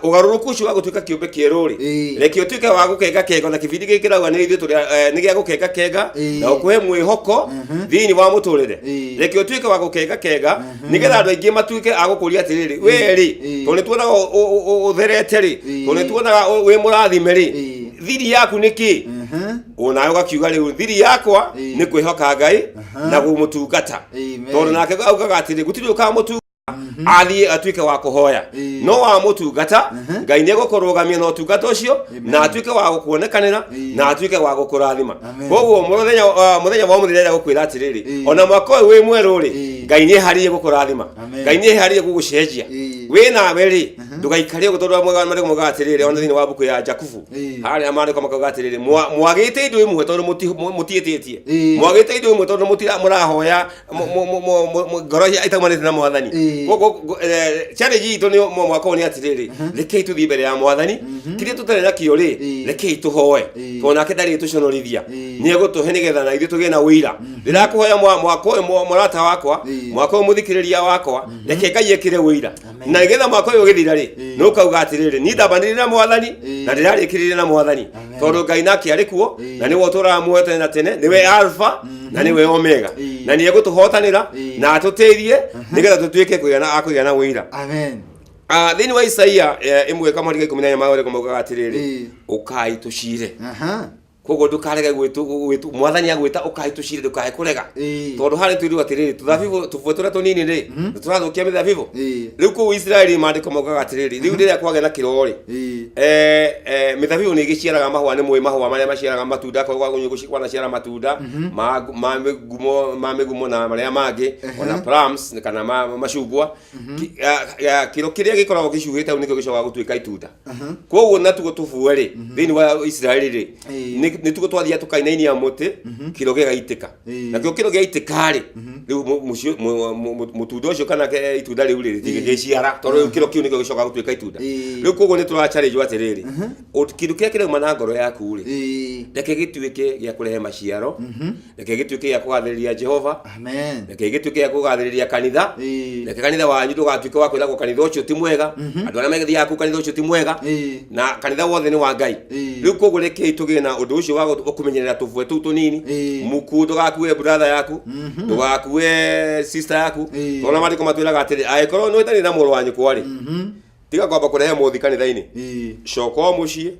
ũgarũrũku ũcio wa gũtuĩka kĩũmbe kĩerũ rĩ, reke ũtuĩke wa gũkenga kenga, na kĩbindi gĩkĩ kĩrauga nĩ ithuĩ tũrĩ nĩ gĩa gũkenga kenga na ũkũhe mwĩhoko thĩinĩ wa mũtũrĩre. Reke ũtuĩke wa gũkenga kenga, nĩgetha andũ aingĩ matuĩke a gũkũria atĩrĩrĩ, we rĩ, tondũ nĩ tuonaga ũtherete rĩ, tondũ nĩ tuonaga wĩ mũrathime rĩ, thiri yaku nĩ kĩ? Onawe ũgakiuga, rĩu thiri yakwa nĩ kwĩhoka Ngai na kũmũtungata, Amen. tondũ nake augaga atĩrĩ, gũtirĩ ũkamũtunga athiĩ atuĩke wa kũhoya, no wamũtungata Ngai nĩ egũkũrũgamia na ũtungata ũcio, na atuĩke wa gũkuonekanĩra, na atuĩke wa gũkũrathima. Amen. Koguo mũthenya wa ũmũthĩ ndĩrenda gũkwĩra atĩrĩrĩ, ona mwaka ũyũ wĩ mwerũ rĩ, Ngai nĩ eharĩirie gũkũrathima. Amen. Ngai nĩ eharĩirie gũgũcenjia. Wĩ nawe rĩ, ndũgaikare ũguo, tondũ maandĩko maugaga atĩrĩrĩ, ona thĩinĩ wa mbuku ya Jakubu harĩa maandĩko makauga atĩrĩrĩ, mwagĩte indo imwe tondũ mũtiĩtĩtie, mwagĩte indo imwe tondũ mũrahoya ngoro itaumanĩte na Mwathani. Koguo challenge itũ nĩ mwaka ũyũ nĩ atĩrĩrĩ, rekei tũthiĩ mbere ya Mwathani, kĩrĩa tũtarĩ nakĩo rĩ, rekei tũhoe, tondũ nake ndarĩ tũconorithia, nĩ egũtũhe nĩgetha na ithuĩ tũgĩe na ũira. Ndĩrakũhoya mwaka ũyũ, mũrata wakwa, mwaka ũyũ, mũthikĩrĩria wakwa, reke Ngai ekĩre ũira, na nĩgetha mwaka ũyũ ũgĩthira rĩ, nĩ ũkauga atĩrĩrĩ, niĩ ndambanĩrire na Mwathani na ndĩrarĩkĩrĩire na Mwathani, tondũ Ngai nake arĩ kuo na nĩwe ũtũraga muoyo tene na tene, nĩwe Alpha na nĩwe Omega, na nĩ egũtũhotanĩra na atũteithie nĩgetha tũtuĩke kũgĩa na akũgĩa na ũira. Amen. Thĩinĩ wa Isaia 1 kamũhari ka 14 maandĩko maugaga atĩrĩrĩ, ũkai tũcire. Koguo ndũkarege gwĩtwo Mwathani agwĩta, ũkai tũcire, ndũkae kũrega, tondũ harĩa twĩrwo atĩrĩrĩ, tũthabibũ tũbue tũrĩa tũnini rĩ, nĩ tũrathũkia mĩthabibũ. Rĩu kũu Isiraeli maandĩko maugaga atĩrĩrĩ, rĩu rĩrĩa kwagĩa na kĩro rĩ, mĩthabibũ nĩ ĩgĩciaraga mahũa. Nĩ mũĩ mahũa marĩa maciaraga matunda, korwo kwanaciara matunda ma mĩgumo na marĩa mangĩ, ona plums kana macungwa. Kĩro kĩrĩa gĩkoragwo gĩcuhĩte hau nĩkĩo gĩcokaga gũtuĩka itunda. Koguo natuo tũbue rĩ, thĩinĩ wa Isiraeli rĩ, nĩ Nĩ tugo twathiaga tũkainainia mũtĩ, kĩro gĩgaitĩka. Nakĩo kĩro gĩaitĩka rĩ, rĩu mũtunda ũcio kana itunda rĩu rĩ, rĩtingĩgĩciara, tondũ rĩu kĩro kĩu nĩkĩo gĩcokaga gũtuĩka itunda. Rĩu koguo nĩ tũra challenge atĩrĩrĩ, kĩndũ kĩrĩa kĩrauma na ngoro yaku rĩ, reke gĩtuĩke gĩa kũrehe maciaro, reke gĩtuĩke gĩa kũgathĩrĩria Jehova. Amen. Reke gĩtuĩke gĩa kũgathĩrĩria kanitha. Reke kanitha wanyu ndũgatuĩke wa kwĩragwo kanitha ũcio ti mwega, andũ arĩa magĩthiaga kũu kanitha ũcio ti mwega, na kanitha wothe nĩ wa Ngai. Rĩu koguo rekei tũgĩe na ũndũ ũcio wa kũmenyerera tũbwe tũu tũnini. Muku ndũgakue brother yaku, ndũgakue sister yaku, tondũ ona maandĩko matwĩraga atĩrĩ, angĩkorwo nĩ ũhĩtanĩtie na mũrũ wa nyũkwa rĩ, tiga kwamba kũrehe mũthi kanitha-inĩ. Coka o mũciĩ,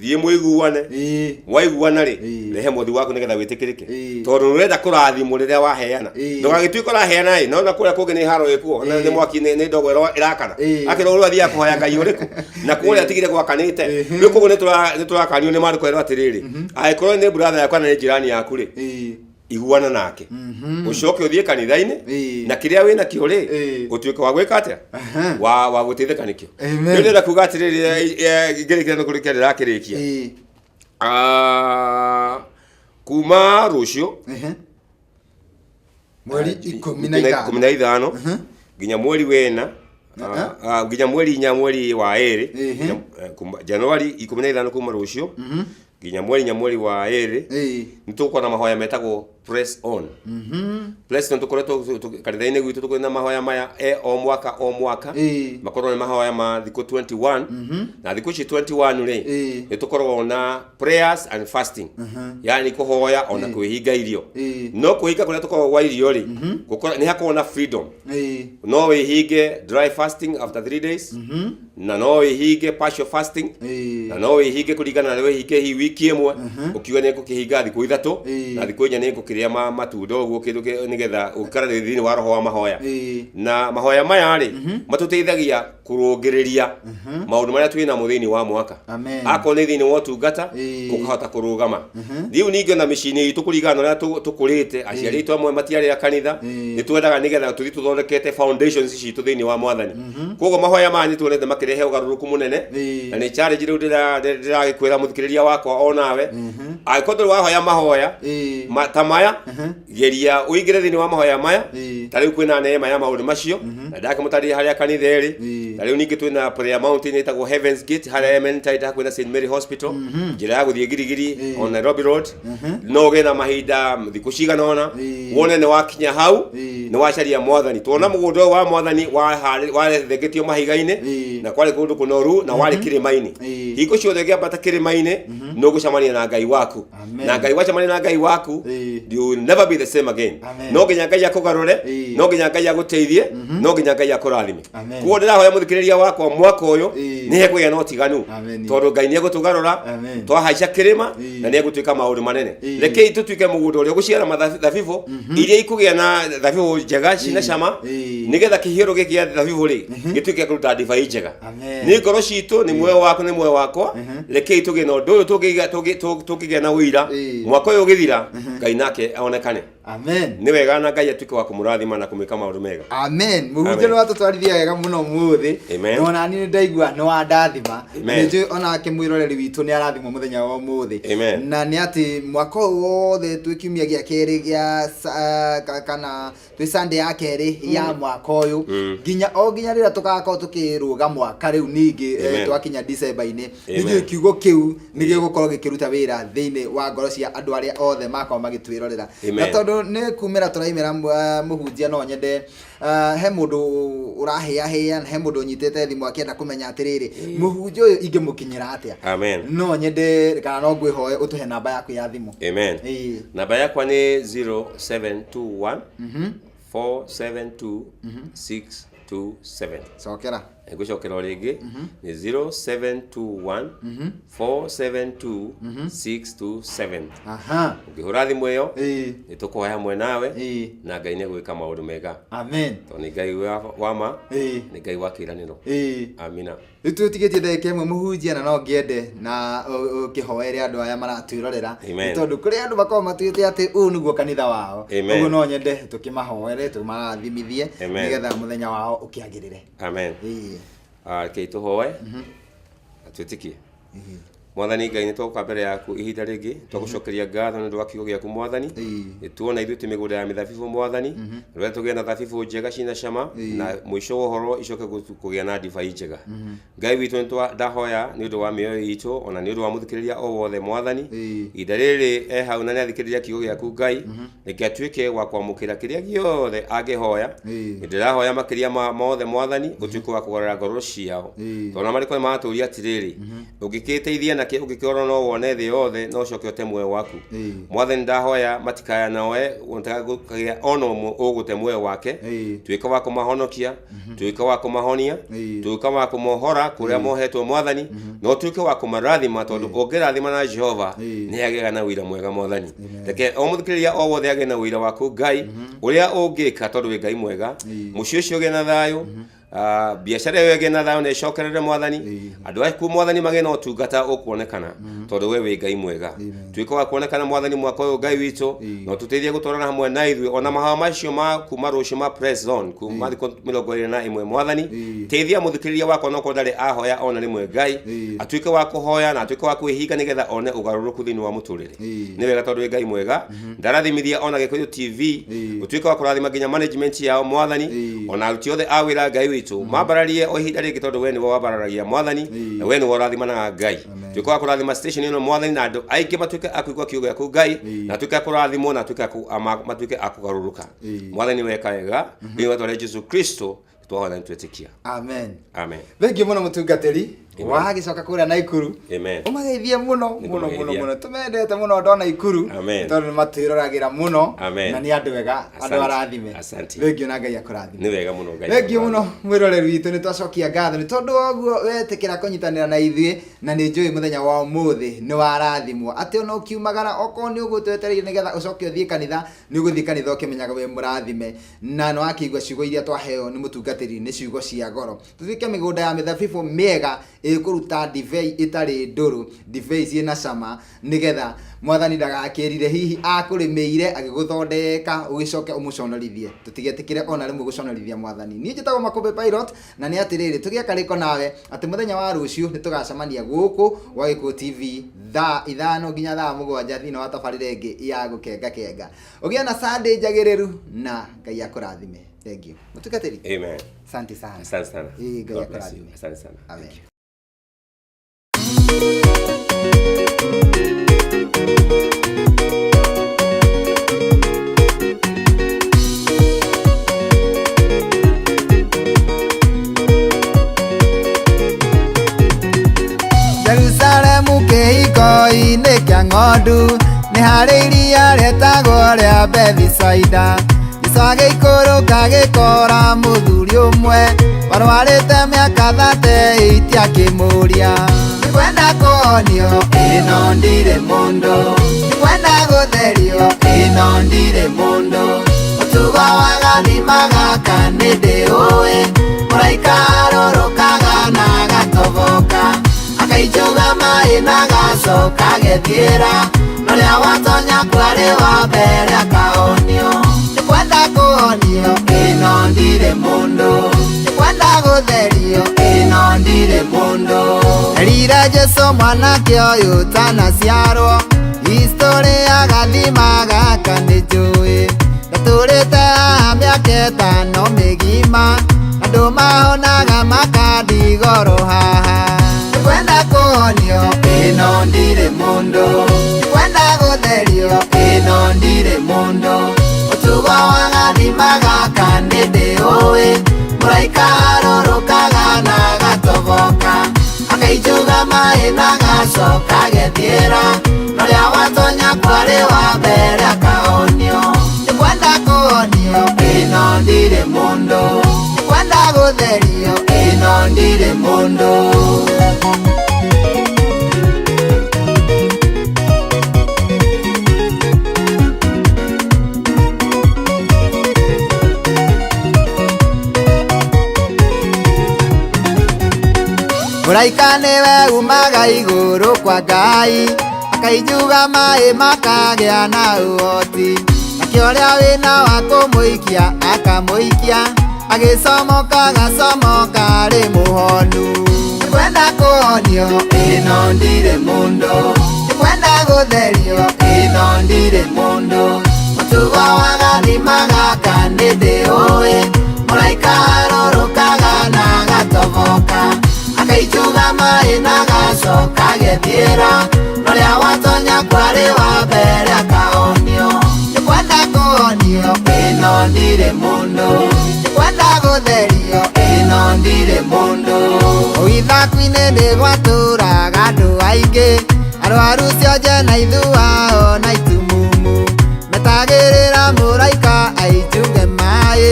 thiĩ mũiguane. Mwaiguana rĩ, rehe mũthi waku nĩgetha wĩtĩkĩrĩke, tondũ nĩũrenda kũrathimwo rĩrĩa waheana. Ndũgagĩtuĩke ũraheana ĩ, no na kũrĩa kũngĩ nĩ haro ĩkuo, na nĩ mwaki, nĩ ndogo ĩrakana. Akĩrwo rĩu athiaga kũhoya Ngai ũrĩkũ na kũrĩa atigire gwakanĩte? Rĩu koguo nĩtũrakanio nĩ maandĩko erwo atĩrĩrĩ, angĩkorwo nĩ brother yaku kana nĩ jirani yaku rĩ, iguana nake, ũcoke ũthiĩ kanitha-inĩ na kĩrĩa wĩ nakĩo rĩ, ũtuĩke wa gwĩka atĩa, wa gũteithĩka nĩkĩo. Amen. Rĩu ndĩrenda kuga atĩrĩrĩ, ngĩrĩkia nĩ kũrĩkia ndĩrakĩrĩkia. Ah, kuma rũciũ, Mweri 15. 15 nginya mweri wena, nginya mweri 4 mweri wa 2, Januari 15, kuma rũciũ nginya mweri 4 mweri wa 2, nĩ tũgũkorwo na mahoya metagwo Press On. Press On, tũkoretwo kanitha-inĩ gwitũ tũkorwo na mahoya maya o mwaka o mwaka. Makorwo nĩ mahoya ma thikũ 21, na thikũ ici 21 rĩ, nĩ tũkoragwo na prayers and fasting, yani kũhoya ona kwĩhinga irio. No kwĩhinga kũrĩa tũkoragwo gwa irio rĩ, nĩ hakoragwo na freedom. No wĩhinge dry fasting after 3 days, na no wĩhinge partial fasting, na no wĩhinge kũringana na wĩhinge hihi wiki ĩmwe, ũkiuga nĩ ngũkĩhinga thikũ 3, na thikũ 4 nĩ ngũkĩrĩa matunda ũguo kĩndũ nĩgetha ũikare thĩinĩ wa roho wa mahoya. Na mahoya maya rĩ, matũteithagia kũrũngĩrĩria maũndũ marĩa twĩ namo thĩinĩ wa mwaka. Amen. Akorwo nĩ thĩinĩ wa ũtungata, ũkahota kũrũgama. Rĩu ningĩ ona mĩciĩ-inĩ itũ, kũringana na ũrĩa tũkũrĩte, aciari aitũ amwe matiarĩ a kanitha, nĩ twendaga nĩgetha tũthiĩ tũthondekete foundations citũ thĩinĩ wa Mwathani. Koguo mahoya maya nĩ tuonete makĩrehe ũgarũrũku mũnene. Na nĩ challenge rĩu ndĩragĩkwĩra mũthikĩrĩria wakwa onawe, angĩkorwo ndũrĩ wahoya mahoya ta maya, geria ũingĩre thĩinĩ wa mahoya maya. Ta rĩu kwĩna neema ya maũndũ macio, na ndakĩmũtarĩria harĩa kanitha ĩrĩ. Na rĩu ningĩ twĩna prayer mountain ĩtagwo Heavens Gate, harĩa Ementaita hakuhĩ na St Mary Hospital, njĩra ya gũthiĩ Girigiri on Nairobi Road. No ũgĩe na mahinda thikũ cigana ũna, wone nĩ wakinya hau, nĩ wacaria Mwathani. Tuona mũgũnda ũyũ wa Mwathani warethengetio mahiga-inĩ, na kwarĩ kũndũ kũnoru na warĩ kĩrĩma-inĩ. Hingo ciothe ũngĩambata kĩrĩma-inĩ, nĩ ũgũcemania na Ngai waku. Amen. Na Ngai, wacemania na Ngai waku, you will never be the same again. Amen. No nginya Ngai akũgarũre, no nginya Ngai agũteithie, no nginya Ngai akũrathime. Amen. Koguo ndĩrahoya mũthikĩrĩria wakwa, mwaka ũyũ nĩ hekũgĩa na ũtiganu, Amen. tondũ Ngai nĩ egũtũgarũra. Amen. Twahaica kĩrĩma, na nĩ egũtuĩka maũndũ manene. Rekei tũtuĩke mũgũnda ũrĩa ũgũciara mathabibũ iria ikũgĩa na thabibũ njega cina cama, nĩgetha kĩhiũrũ gĩkĩ gĩa thabibũ rĩ, gĩtuĩke gĩa kũruta ndibai njega. Amen. Nĩ ngoro citũ, nĩ muoyo waku, nĩ muoyo wakwa. Rekei tũgĩe na ũndũ ũyũ, tũngĩgĩa na ũira, mwaka ũyũ ũgĩthira, Ngai nake onekane. Amen. Nĩ wega, na Ngai atuĩke wa kũmũrathima na kũmwĩka maũndũ mega. Amen. Mũhunjia, Amen. nĩ watũtwarithia wega mũno mũthĩ. Amen. Na ona niĩ nĩ ndaigua nĩ wandathima. Amen. Nĩ njũĩ onake mwĩroreri witũ nĩ arathimwo mũthenya wa ũmũthĩ. Amen. Na nĩ atĩ mwaka ũyũ wothe twĩ kiumia gĩa kerĩ gĩa kana twĩ Sunday ya kerĩ ya mwaka ũyũ, nginya o nginya rĩrĩa tũgakorwo tũkĩrũga mwaka rĩu ningĩ, Amen. twakinya December-inĩ, Amen. nĩ njũĩ kiugo kĩu nĩ gĩgũkorwo gĩkĩruta wĩra thĩinĩ wa ngoro cia andũ arĩa othe makorwo magĩtwĩrorera. Amen. Na tondũ nĩ kumĩra tũraimĩra, mũhunjia, no nyende, he mũndũ ũrahĩahĩa na he mũndũ ũnyitĩte thimũ akĩenda kũmenya atĩrĩrĩ, mũhunjia ũyũ ingĩmũkinyĩra atĩa? Amen. No nyende kana no ngwĩhoe ũtũhe namba yaku ya thimũ. Amen. Namba yakwa nĩ 0721 472 627. Cokera. Ngũcokera o rĩngĩ, nĩ 0721 472 627. Ũngĩhũra thimũ ĩyo, nĩ tũkũhoya hamwe nawe, na Ngai nĩ egwĩka maũndũ mega. Amen. Tondũ nĩ Ngai wa ma, nĩ Ngai wa kĩĩranĩro. Amina. Rĩu tũtigĩtie ndagĩka 1, mũhunjia, na no ngĩende na ũkĩhoere andũ aya maratwĩrorera. Amen. Nĩ tondũ kũrĩ andũ makoragwo matuĩte atĩ ũũ nĩguo kanitha wao. Amen. Ũguo no nyende tũkĩmahoere, tũmarathimithie, Amen. nĩgetha mũthenya wao ũkĩagĩrĩre. Amen. Rekei tũhoe na twĩtĩkie. Mwathani Ngai, nĩ twoka mbere yaku ihinda rĩngĩ, twagũcokeria ngatho nĩ ũndũ wa kiugo gĩaku Mwathani. Nĩ tuona ithuĩ twĩ mĩgũnda ya mĩthabibũ Mwathani, rĩrĩa tũgĩe na thabibũ njega cina cama, na mũico wa ũhoro icoke kũgĩa na ndibai njega. Ngai witũ, nĩ ndahoya nĩ ũndũ wa mĩoyo itũ, ona nĩ ũndũ wa mũthikĩrĩria o wothe Mwathani, ihinda rĩrĩ e hau na nĩ athikĩrĩria kiugo gĩaku Ngai, reke atuĩke wa kwamũkĩra kĩrĩa gĩothe angĩhoya. Ndĩrahoya makĩria ma mothe Mwathani, ũtuĩke wa kũgarũra ngoro ciao, tondũ na marĩko nĩ maratũria atĩrĩrĩ, ũngĩkĩteithia nakĩ ũngĩkĩona no wone thĩ yothe no ũcoke ũte muoyo waku. Mwathani, ndahoya matikayanoe kagĩa ona ũmwe ũgũte muoyo wake. Tuĩka wa kũmahonokia, tuĩka wa kũmahonia, tuĩka wa kũmohora kũrĩa mohetwo Mwathani, na ũtuĩke wa kũmarathima, tondũ ũngĩrathima na Jehova nĩ agĩaga na ũira mwega Mwathani. Reke o mũthikĩrĩria o wothe agĩe na ũira waku Ngai, ũrĩa ũngĩka, tondũ wĩ Ngai mwega. Mũciĩ ũcio ũgĩe na thayũ, biacara ĩyo ĩgĩe na thayũ na ĩcokerere Mwathani. Andũ aku Mwathani magĩe na ũtungata ũkuonekana, tondũ we wĩ Ngai mwega. Tuĩka wa kuonekana Mwathani mwaka ũyũ, Ngai witũ, na ũtũteithie gũtwarana hamwe na ithuĩ ona mahoya macio ma kuma rũciũ ma press zone kuma thikũ 21. Mwathani, teithia mũthikĩrĩria wakwa, no korwo ndarĩ ahoya ona rĩmwe Ngai, atuĩke wa kũhoya na atuĩke wa kwĩhinga nĩgetha one ũgarũrũku thĩinĩ wa mũtũrĩre. Nĩ wega tondũ wĩ Ngai mwega. Ndarathimithia ona Gĩkũyũ TV, ũtuĩke wa kũrathima nginya management yao Mwathani, ona aruti othe a wĩra Ngai witũ, mambararie o ihinda rĩngĩ, tondũ we nĩwe wambararagia Mwathani, na we nĩwe ũrathimanaga Ngai. Tuĩke wa kũrathima station ĩno Mwathani, na andũ aingĩ matuĩke a kũigua kiugo gĩaku Ngai, na matuĩke a kũrathimwo, na matuĩke matuĩke a kũgarũrũka. Mwathani, weka wega. Thĩinĩ wa rĩĩtwa rĩa Jesu Kristo twahoya na nĩtwetĩkia. Amen. Amen. Thengiũ mũno, mũtungatĩri wagĩcoka kũrĩa Naikuru. Amen. Ũmageithie mũno mũno mũno. Nĩkũmageithia. Mũno tũmendete mũno andũ a Naikuru. Amen. Tondũ nĩ matwĩroragĩra mũno. Amen. Na nĩ andũ ega, andũ Asante. arathime. Asante. Thengiũ na Ngai akũrathime. Nĩ wega mũno, Ngai Thengiũ mũno, mwĩroreri witũ. Nĩ twacokia ngatho nĩ tondũ wa ũguo wetĩkĩra kũnyitanĩra na ithuĩ, na nĩ njũĩ mũthenya wa ũmũthĩ nĩ warathimwo, atĩ ona ũkiumagara, okorwo nĩ ũguo twetereire nĩgetha ũcoke ũthiĩ kanitha, nĩ ũgũthiĩ kanitha ũkĩmenyaga wĩ mũrathime, na nĩ wakĩigua ciugo iria twaheo nĩ mũtungatĩri nĩ ciugo cia goro. Tũtuĩke mĩgũnda ya mĩthabibũ mĩega ĩkũruta ndibei ĩtarĩ ndũrũ, ndibei ciĩna cama, nĩgetha Mwathani ndagakĩrire hihi akũrĩmĩire agĩgũthondeka ũgĩcoke ũmũconorithie. Tũtigetĩkĩre ona rĩmwe gũconorithia Mwathani. Niĩ njĩtagwo Makũmbĩ Pilot, na nĩ atĩrĩrĩ, tũgĩe karĩko nawe atĩ mũthenya wa rũciũ nĩ tũgacemania gũkũ gwa Gĩkũyũ TV thaa 5 nginya thaa 7 thĩinĩ wa tabarĩra ĩngĩ ya gũkenga kenga. Ũgĩe na Sunday njagĩrĩru na Ngai akũrathime. Thank you, mũtungatĩri. Amen. Asante sana. Asante sana. Ĩĩ, Ngai God bless you. akũrathime. Asante sana. Amen. Thank you. Jerusalemu kĩhiko-inĩ kĩa ng'ondu nĩ harĩ iria rĩetagwo rĩa Bethisaida. Jesũ agĩikũrũka agĩkora mũthuri ũmwe warwarĩte mĩaka 38, akĩmũria, "Nĩngwenda kũhonio, ĩno ndirĩ mũndũ, nĩngwenda gũtherio, ĩno ndirĩ mũndũ. Mũtugo wa gathima gaka nĩ ndĩũĩ, mũraika arũrũkaga na agatoboka, akainjuga maĩ na agacoka agethiĩra, norĩa watonya kwarĩ wa mbere akahonio. Nĩngwenda kũhonio, ĩno ndirĩ mũndũ, nĩngwenda gũtherio, ĩno ndirĩ mũndũ." Erire Jesũ, "Mwanake ũyũ tanaciarwo, historĩ ya gathima gaka nĩ njũĩ. Ndatũrĩte haha mĩaka 5 mĩgima, andũ mahonaga makandigoro haha. Nĩngwenda kũhonio, ĩno ndirĩ mũndũ, nĩngwenda gũtherio, ĩno ndirĩ mũndũ. Mũtugo wa gathima gaka nĩ ndĩũĩ, mũraika arũrũkaga na agatoboka, akainjuga maĩ na agacoka agethiĩra, norĩa watonya kwarĩ wa mbere akahonio. Nĩngwenda kũhonio, ĩno ndirĩ mũndũ, nĩngwenda gũtherio, ĩno ndirĩ mũndũ." Mũraika nĩwe umaga igũrũ kwa Ngai, akainjuga maĩ makagĩa na ũhoti, nakĩo ũrĩa wĩna wa kũmũikia akamũikia, agĩcomoka agacomoka arĩ mũhonu. Nĩngwenda Ndikwenda kuonio ĩno ndirĩ mũndũ. Ndikwenda gũtherio ĩno ndirĩ mũndũ. Mũtugo wa gathima gaka nĩndĩũĩ. Mũraika arũrũkaga na agatoboka. Akaichuga maĩ na agacoka agethiĩra. Norĩa watonya kwarĩ wa mbere akaonio. Ndikwenda kuonio ĩno ndirĩ mũndũ. Ndikwenda gũtherio ĩno ndirĩ mũndũ. Ithaku-inĩ nĩgwatũraga andũ aingĩ. Arwaru cionje na ithuao na itumumu. Metagĩrĩra mũraika aijuge maĩ.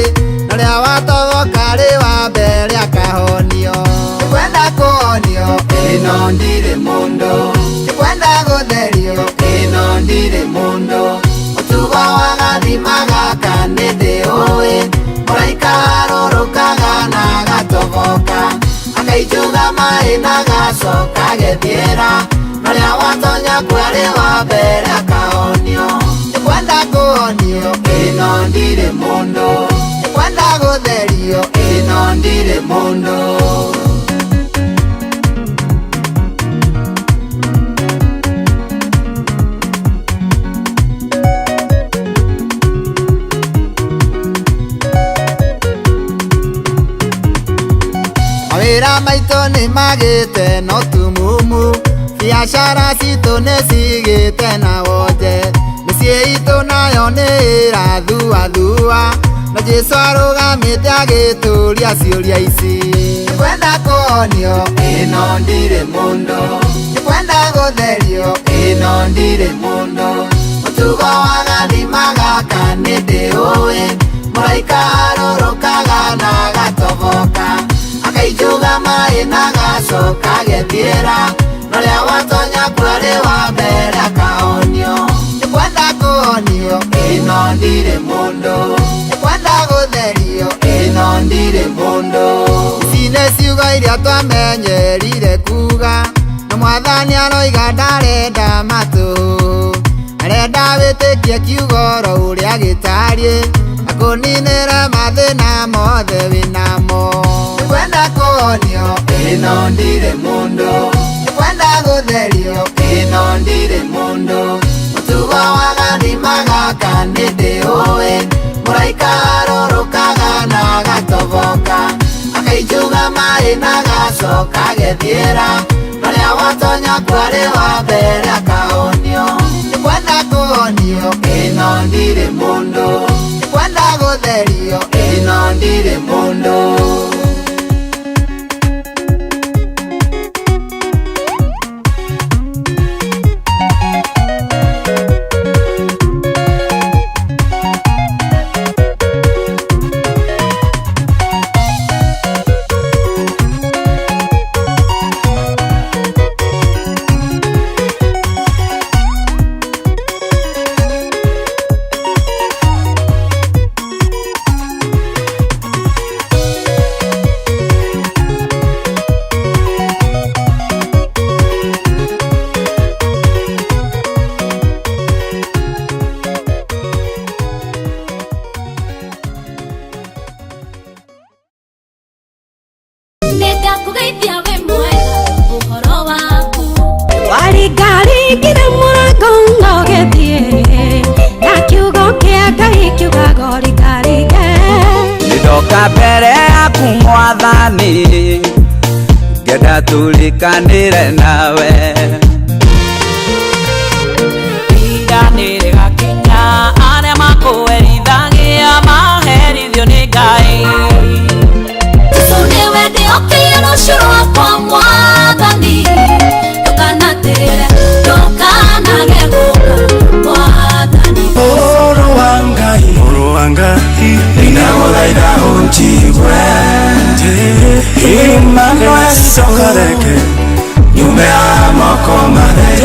Norĩa watoboka arĩ wa mbere akahonio. Ndikwenda kuonio ĩno ndirĩ mũndũ. Ndikwenda gũtherio ĩno ndirĩ mũndũ. Mũtugo wa gathima gaka nĩndĩũĩ. Mũraika arũrũkaga na agatoboka. Akaijuga maĩ na agacoka agethiĩra. Norĩa watonya kwarĩ wa mbere akaonio. Ndikwenda kuonio ĩno ndirĩ mũndũ. Ndikwenda gũtherio ĩno ndirĩ mũndũ. Mawĩra maitũ nĩmagĩte no tumumu. Biacara citũ nĩcigĩte na wonje. Mĩciĩ itũ nayo nĩĩrathuathua. Na Jesũ arũgamĩte agĩtũria ciũria ici. Ndikwenda kuonio ĩno ndirĩ mũndũ. Ndikwenda gũtherio ĩno ndirĩ mũndũ. Mũtugo wa gathima gaka nĩndĩũĩ. Mũraika arũrũkaga na agatoboka. Akaijuga maĩ na agacoka agethiĩra. Norĩa watonya kwarĩ wa mbere akaonio. Ndikwenda kuonio ĩno ndirĩ mũndũ. Ndikwenda gũtherio ĩno ndirĩ mũndũ. Ici nĩ ciugo iria twamenyerire kuga. Na mwathani aroiga ndarenda matũ. Arenda wĩtĩkie kiugo oro ũrĩa gĩtariĩ. Akũninĩre mathĩna mothe wĩnamo. Ndikwenda kuonio ĩno ndirĩ mũndũ. Ndikwenda gũtherio ĩno ndirĩ mũndũ. Mũtugo wa gathima gaka nĩndĩũĩ. Mũraika arũrũkaga na agatoboka. Akaijuga maĩ na agacoka agethiĩra. Norĩa watonya kwarĩ wa mbere akaonio. Ndikwenda kuonio ĩno ndirĩ mũndũ. Ndikwenda gũtherio ĩno ndirĩ mũndũ. Waringaringire mũrango ũgĩthiĩ. Na kiugo kĩa Ngai kiugaga ũringaringe. Nĩndoka mbere yaku mwathani. Ngenda tũrĩkanĩre nawe. Ihinda nĩrĩgakinya arĩa makũherithagia maherithio nĩ Ngai. Jesũ nĩwe ndĩhokeire rũciũ rwakwa mwathani. Ndũkanatĩre, ndũkanage gũka mwathani. Mũrũ wa Ngai, Mũrũ wa Ngai, nĩndagũthaitha ũnjigue. Emmanuel, ndũkareke nyume haha moko matheri.